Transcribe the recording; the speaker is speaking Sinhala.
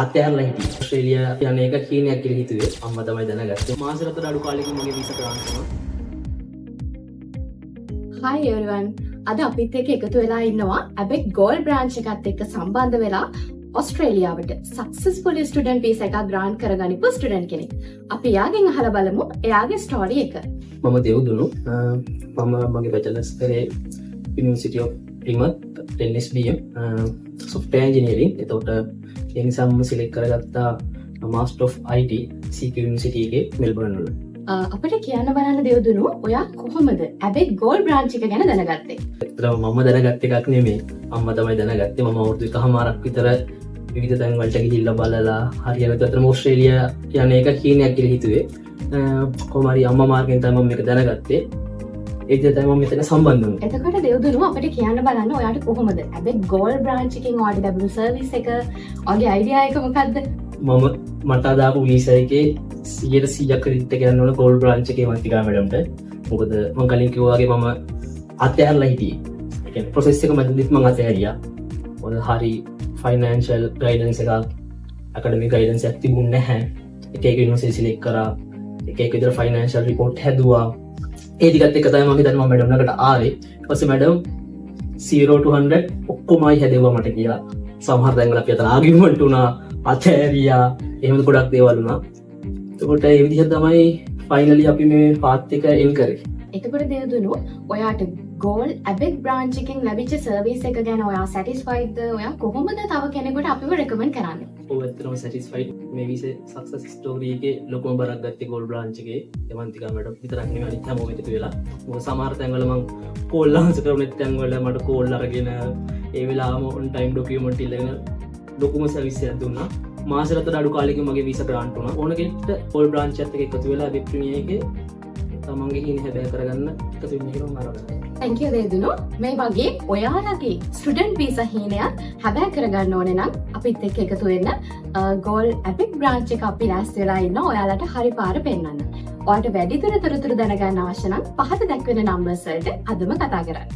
අත්හැරලා හිටියේ. ඕස්ට්‍රේලියා යන එක හීනයක් කියලා හිතුවේ. අම්මා තමයි දැනගත්තේ. මාස 4 අඩු කාලෙකින් මගේ වීසා ග්‍රාන්ට් වුණා. Hi everyone. අද අපිත් එක්ක එකතු වෙලා ඉන්නවා ඇබෙක් ගෝල් බ්‍රාන්ච් එකත් එක්ක සම්බන්ධ වෙලා ඔස්ට්‍රේලියාවට සක්සස්ෆුල් ස්ටුඩන්ට් වීසා එකක් ග්‍රාන්ට් කරගනිපු ස්ටුඩන්ට් කෙනෙක්. අපි එයාගෙන් අහලා බලමු එයාගේ ස්ටෝරි එක. මම දෙව්දුනු. මම මගේ බැචලර්ස් කරේ University of Plymouth 10 SBM software engineering. එතකොට ඒ නිසා මම සිලෙක්ට් කරගත්තා Master of IT CQ University එකේ මෙල්බර්න් වල. අපිට කියන්න බලන්න දෙව්දුනු, ඔයා කොහොමද ඇබෙක් ගෝල් බ්‍රාන්ච් එක ගැන දැනගත්තේ? ඇත්තටම මම දැනගත්ත එකක් නෙමෙයි. අම්මා තමයි දැනගත්තේ. මම අවුරුදු එකහමාරක් විතර විවිධ තැන් වලට ගිහිල්ලා බලලා හරියට ඇත්තටම ඕස්ට්‍රේලියා යන එක හීනයක් කියලා හිතුවේ. කොහොම හරි අම්මා මාර්ගෙන් තමයි මම මේක දැනගත්තේ. ඒ විදිහට තමයි මම මෙතන සම්බන්ධ වුණේ. එතකොට දෙව්දුනු, අපිට කියන්න බලන්න ඔයාට කොහොමද ඇබෙක් ගෝල් බ්‍රාන්ච් එකෙන් ඔයාට ලැබුණු සර්විස් එක, ඔයාගේ අයිඩියා එක මොකද්ද? මම මට අදාපු වීසා එකේ 100%ක් ක්‍රෙඩිට් එක යන්න ඕන ගෝල් බ්‍රාන්ච් එකේ වන්තිකා මැඩම්ට. මොකද මං කලින් කිව්වා වගේ මම අත්හැරලා හිටියේ. ඒ කියන්නේ ප්‍රොසෙස් එක මැදදිත් මං අත්හැරියා. මොකද හරි ෆයිනෑන්ෂල් ගයිඩන්ස් එකක්, ඇකඩමික් ගයිඩන්ස් එකක් තිබුණ නැහැ. එක එක යුනිවර්සිටි සිලෙක්ට් කරා. එක එක විතර ෆයිනෑන්ෂල් රිපෝට් හැදුවා. ඒ ටිකත් එක්ක තමයි මං හිතන්නේ මම මැඩම් ළඟට ආවේ. ඊට පස්සේ මැඩම් 0 to 100 ඔක්කොමයි හැදෙව්වා මට කියලා. සමහර තැන්වල අපි අතර ආගියුමන්ට් වුණා, අත්හැරියා, එහෙම ගොඩක් දේවල් වුණා. එතකොට ඒ විදිහට තමයි ෆයිනලි අපි මේ පාත් එක එන් කරේ. එතකොට දෙව්දුනු, ඔයාට ගෝල් ඇබෙක් බ්‍රාන්ච් එකෙන් ලැබිච්ච සර්විස් එක ගැන ඔයා සැටිස්ෆයිඩ්ද? ඔයා කොහොමද තව කෙනෙකුට අපිව රෙකමන්ඩ් කරන්නේ? ඔව්, ඇත්තටම සැටිස්ෆයිඩ්. මේ වීසා සක්සස් ස්ටෝරි එකේ ලොකුම බරක් ගත්තේ ගෝල් බ්‍රාන්ච් එකේ එවන්තිකා මැඩම් විතරක් නෙමෙයි, අනිත් හැමෝම එකතු වෙලා. මොකද සමහර තැන්වල මං කෝල් ආන්සර් කරන තැන්වල මට කෝල් අරගෙන ඒ වෙලාවම ඔන් ටයිම් ඩොකියුමන්ට් ඉල්ලගෙන ලොකුම සර්විස් එකක් දුන්නා. මාස 4 අඩු කාලෙකින් මගේ වීසා ග්‍රාන්ට් වුණා. ඕන කෙනෙක්ට ගෝල් බ්‍රාන්ච් එකත් එක්ක එකතු වෙලා ඇබෙක් ප්‍රීමියර් එකේ තමන්ගේ හීන හැබෑ කරගන්න එකතු වෙන්න කියලා මම ආරාධනා කරනවා. Thank you දෙව්දුනු. මේ වගේ ඔයාලගේ ස්ටුඩන්ට් වීසා හීනයක් හැබෑ කරගන්න ඕනේ නම් අපිත් එක්ක එකතු වෙන්න. ගෝල් ඇබෙක් බ්‍රාන්ච් එක අපි ලෑස්ති වෙලා ඉන්නවා ඔයාලට හරි පාර පෙන්වන්න. ඔයාලට වැඩිදුර තොරතුරු දැනගන්න අවශ්‍ය නම් පහත දැක්වෙන නම්බර්ස් වලට අදම කතා කරන්න.